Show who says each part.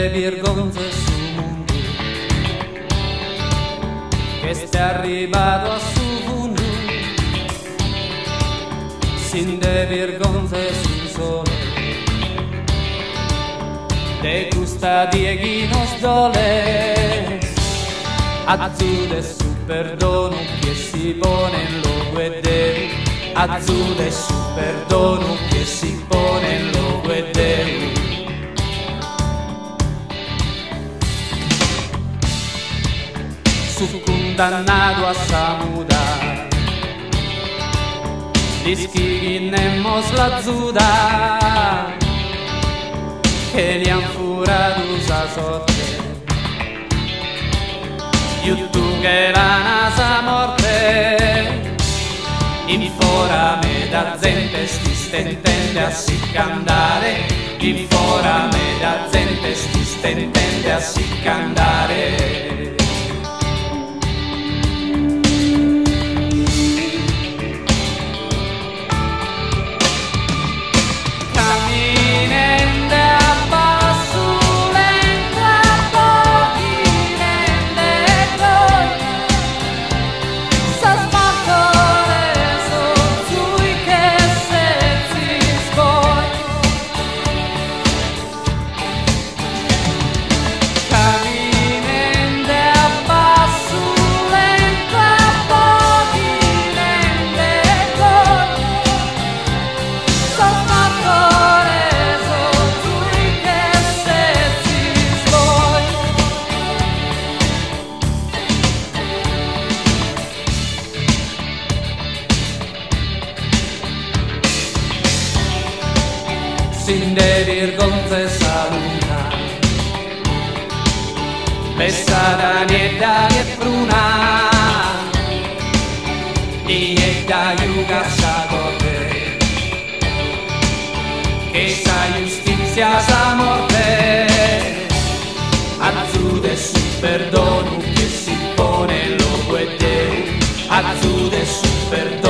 Speaker 1: nde birgonzet su mundu ch'est arribadu a su fundu, si nde birgonzet su sole de custa die chi nos dolet. Azude su perdonu chie si ponet in logu 'e Deu, azude su perdonu chie si ponet in logu 'e Deu. Su cundannadu a sa muda l'ischit chi nemos l'azudat, che li an furadu sa sorte, giutu che l'an sa morte. In fora meda zente est istentende a si ch'andare, in fora meda zente est istentende a si ch'andare. Caminende a passu lentu abboghinende goi, sos mortos o zuighes sezis bois. Caminende a passu lentu abboghinende goi, sos mortos o zuighes sezis bois. Si nde birgonzet sa luna, bessada niedda che pruna, niedda jugat sa corte, che sa giustizia sa morte. Azude su perdonu chie si ponet in logu 'e Deu, azude su perdonu.